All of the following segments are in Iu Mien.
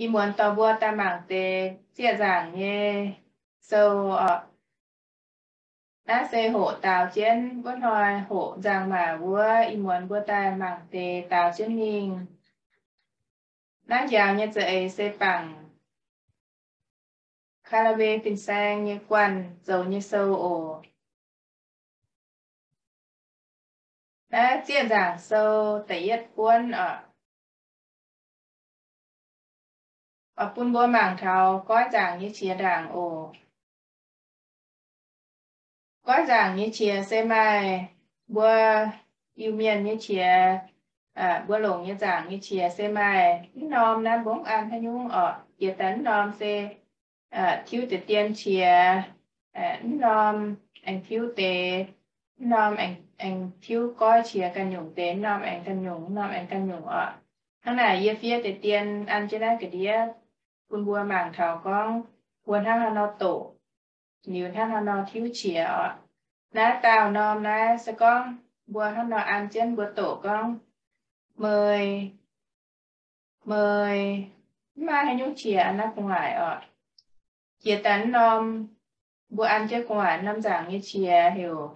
ih muonz dorh mbuo daaih mangc deix zieqv nzaangc nyei sou oc. Naaiv se hoqc daaux jienv wuov hnoi hoqc nzangc-maac wuov, ih muonz mbuo daaih mangc deix daaux jienv mingh. Naaiv njaaux nyei za'eix se bangc Kaa^laa^we Fin-Saeng nyei guanh zoux nyei sou oc. Naaiv zieqv nzaangc sou da'yietv buonv oc. Oix bun mbuo mangc taux goiv nzaangc nyei qiex ndaangc oc. Goiv nzaangc nyei qiex se maaih mbuo Iu-Mienh nyei qiex, mbuo longc nyei nzaangc nyei qiex se maaih mv norm naaiv mbongv an haaix nyungc oc. Jiex daaih mv norm se tiuv deix dien qiex, mv norm aengx tiuv deix, mv norm aengx tiuv goiv qiex ganh nyungc deix, mv norm aengx ganh nyungc, mv norm aengx ganh nyungc oc. Hnangv naaic yie fiev deix dien an jienv naaiv ga'ndiev bun mbuo mangc taux gorngv mbuo hnangv haaix nor doqc, liuz hnangv haaix nor tiuv qiex oc. Naaiv daauh norm naaiv se gorngv mbuo hnangv nor an jienv mbuo doqc gorngv mei, mei, mv maaih haaix nyungc qiex an naaiv gu'nguaaic oc. Jiex daaih mv norm, mbuo an jienv gu'nguaaic norm nzaangc nyei qiex heuc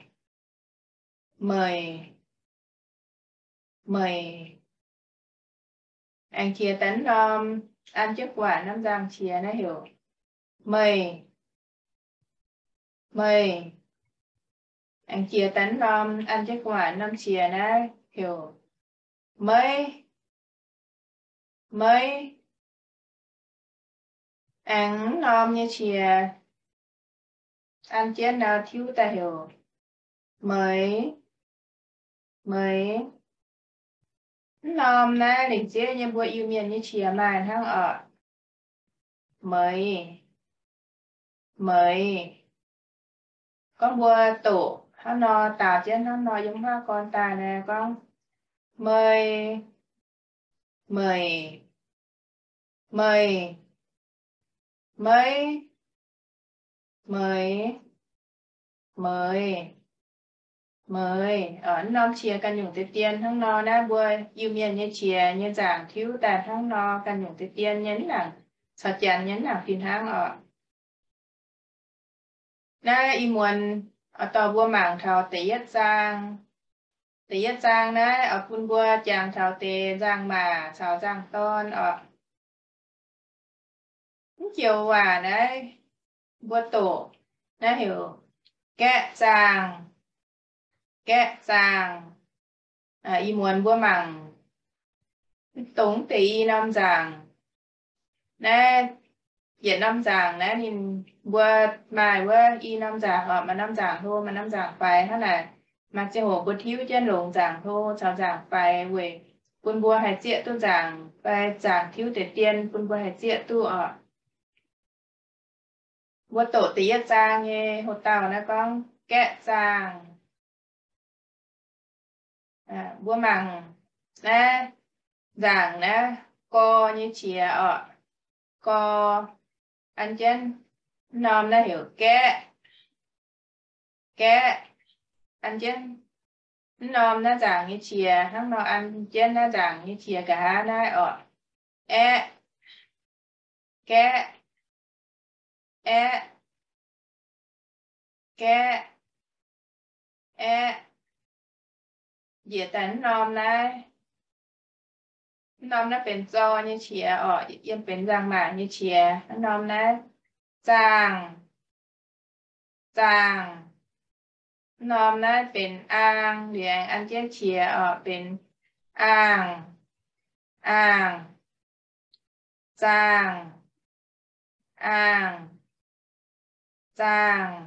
meic, meic. Aengx jiex daaih mv norm, an jienv gu'nguaaic norm nzaangc qiex naaiv heuc meih, meih. Aengx jiex daaih mv norm, an jienv gu'nguaaic norm qiex naaiv heuc meiv, meiv. Aengx mv norm nyei qiex an jienv nor tiuv daaih heuc meix, meix. Mv norm naaiv lengc jeiv nyei mbuo Iu-Mienh nyei qiex maaih hnangv oc. Meix, meix. Gorngv mbuo doqc hnangv nor, daaux jienv hnangv nor yiem haav gorn daaih naaiv gorngv mei, meic, meic, meiv, meix, meix, meix. Mv norm qiex ganh nyungc deix dien hnangv nor naaiv mbuo Iu-Mienh nyei qiex nyei nzaangc tiuv daaih hnangv nor ganh nyungc deix dien nyei mv nangc caux janx nyei mv nangc fih hnangv oc. Naaiv ih muonz oix dorh mbuo mangc taux da'yietv zaang. Da'yietv zaang naaiv oix bun mbuo jangx taux deix nzangc-maac caux nzangc-dorn oc. Mv joux waac naaiv mbuo doqc naaiv heuc gaeqv zaangh, gaeqv zaangh. Ih muonz mbuo mangc dongh deix i norm nzaangc naaiv, yietc norm nzaangc naaiv ninh mbuo maaih wuov i norm nzaangc oc, maaih norm nzaangc hlo, maaih norm nzaangc faix hnangv naaic. Maaih ziangh hoc mbuo tiuv jienv longc nzaangc hlo caux nzaangc faix weic bun mbuo haih zieqv duqv nzaangc fai nzaangc tiuv deix dien bun mbuo haih zieqv duqv oc. Mbuo doqc da'yietv zaang nyei hoc-dauh naaiv gorngv gaeqv zaangh. Mbuo mangc naaiv nzaangc naaiv gor nyei qiex oc. Gor, an jienv mv norm naaiv heuc gaeqv, gaeqv. An jienv mv norm naaiv nzaangc nyei qiex hnangv nor an jienv naaiv nzaangc nyei qiex nqa'haav naaiv oc. Aeqv, gaeqv, aeqv, gaeqv, aeqv. Njiec daaih mv norm naaiv, mv norm naaiv benx zor nyei qiex oc, yiem benx nzangc-maac nyei qiex. Mv norm naaiv zaangh, zaangh. Mv norm naaiv benx aang, liuz aengx an jienv qiex oc, benx aangh, aangh, zaangh, aangh, zaangh,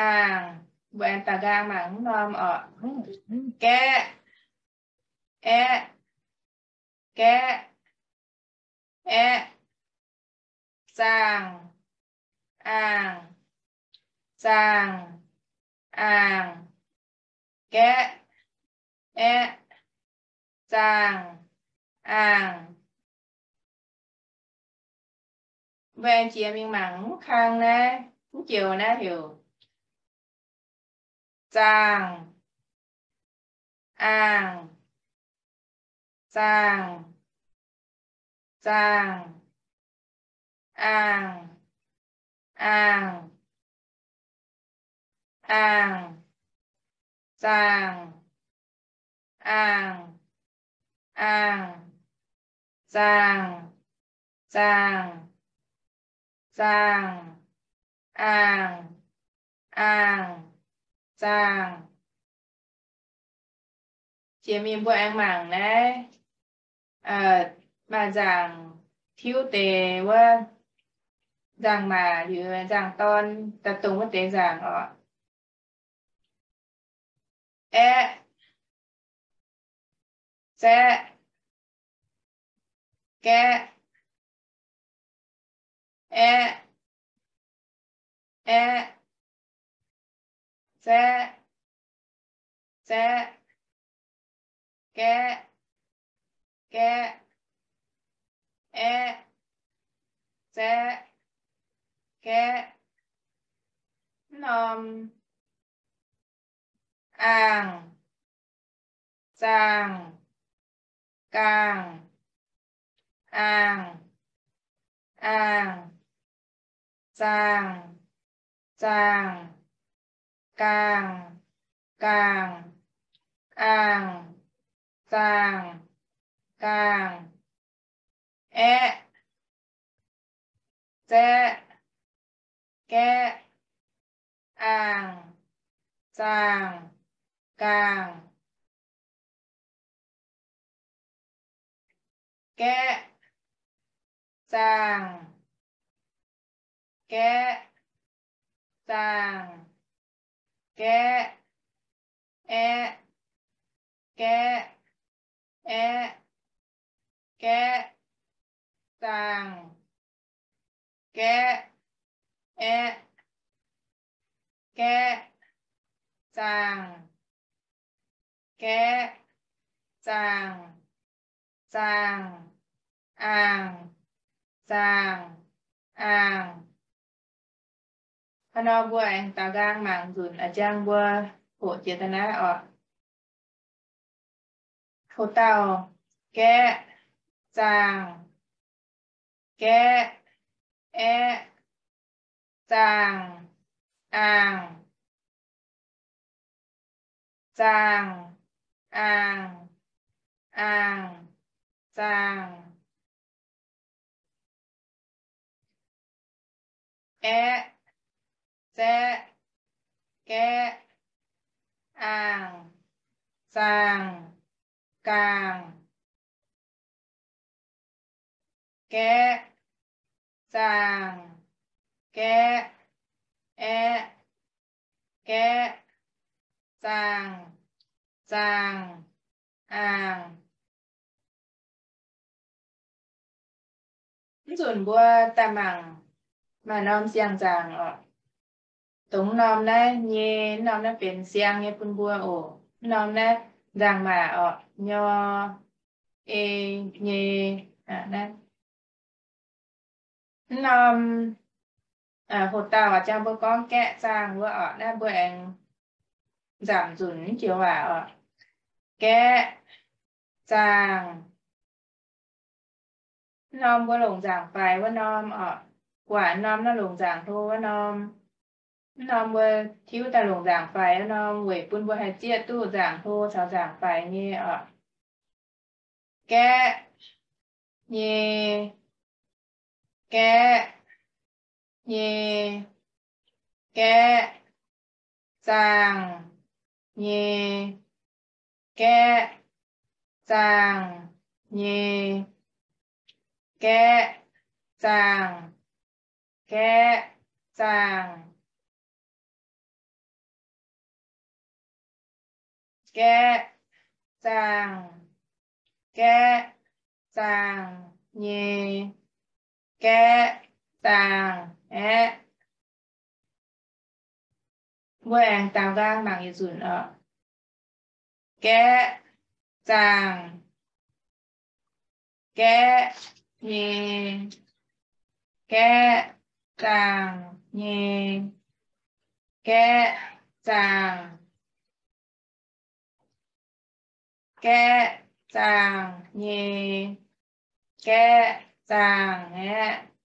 aangh. Mbuo aengx daux nqaang mangc mv norm oc. Gaeqv, aeqv, gaeqv, aeqv, zaangh, aangh, zaangh, aangh, gaeqv, aeqv, zaangh, aangh. Mbuo aengx jiex mingh mangc mv kang naaiv, mv joux naaiv heuc zaangh, aangh, zaangh, zaangh, aangh, aangh, aangh, zaangh, aangh, aangh, zaangh, zaangh, zaangh, aangh, aangh, zaangh. Jiex mingh mbuo aengx mangc naaiv, maaih nzaangc tiuv deix wuov, nzaangc-maac liuz nzaangc-dorn daaih dongh wuov deix nzaangc oc. Aeqv, zaeqv, gaeqv, aeqv, aeqv, zaeqv, zaeqv, gaeqv, gaeqv, aeqv, zaeqv, gaeqv, mv norm, aangh, zaangh, gaangh, aangh, aangh, zaangh, zaangh, gaangh, gaangh, aangh, zaangh, gaangh, aeqv, zaeqv, gaeqv, aangh, zaangh, gaangh, gaeqv, zaangh, gaeqv, zaangh, gaeqv, aeqv, gaeqv, aeqv, gaeqv, zaangh, gaeqv, aeqv, gaeqv, zaangh, gaeqv, zaangh, zaangh, aangh, zaangh, aangh. Hnangv nor mbuo aengx daaux nqaang mangc nzunc a'jang mbuo hoqc jiex daaih naaiv oc. Hoc dauh, gaeqv, zaangh, gaeqv, aeqv, zaangh, aangh, zaangh, aangh, aangh, zaangh, aeqv, zaeqv, gaeqv, aangh, zaangh, gaangh, gaeqv, zaangh, gaeqv, aeqv, gaeqv, zaangh, zaangh, aangh. Mv nzunc mbuo daaih mangc maaih norm siang-nzaangc oc. Dongh mv norm naaiv nyei, mv norm naaiv benx siang nyei bun mbuo oc. Mv norm naaiv nzaangc-maac oc, nyor, ei, nyei. Mv norm hoc dauh a'jang mbuo gorngv gaeqv zaangh wuov oc, naaiv mbuo aengx nzamc nzunc mv joux waac oc. Gaeqv zaangh. Mv norm mbuo longc nzaangc faix wuov norm oc. Guaax norm naaiv longc nzaangc hlo wuov norm. Mv norm mbuo tiuv daaih longc nzaangc faix wuov norm weic bun mbuo haih zieqv duqv nzaangc hlo caux nzaangc faix nyei oc. Gaeqv nyei, gaeqv nyei, gaeqv zaangh nyei, gaeqv zaangh nyei, gaeqv zaangh, gaeqv zaangh, gaeqv zaangh, gaeqv zaangh nyei, gaeqv zaangh aeqv. Mbuo aengx daaux nqaang mangc yietc nzunc oc. Gaeqv zaangh, gaeqv nyei, gaeqv zaangh nyei, gaeqv zaangh, gaeqv zaangh nyei, gaeqv zaangc aqv.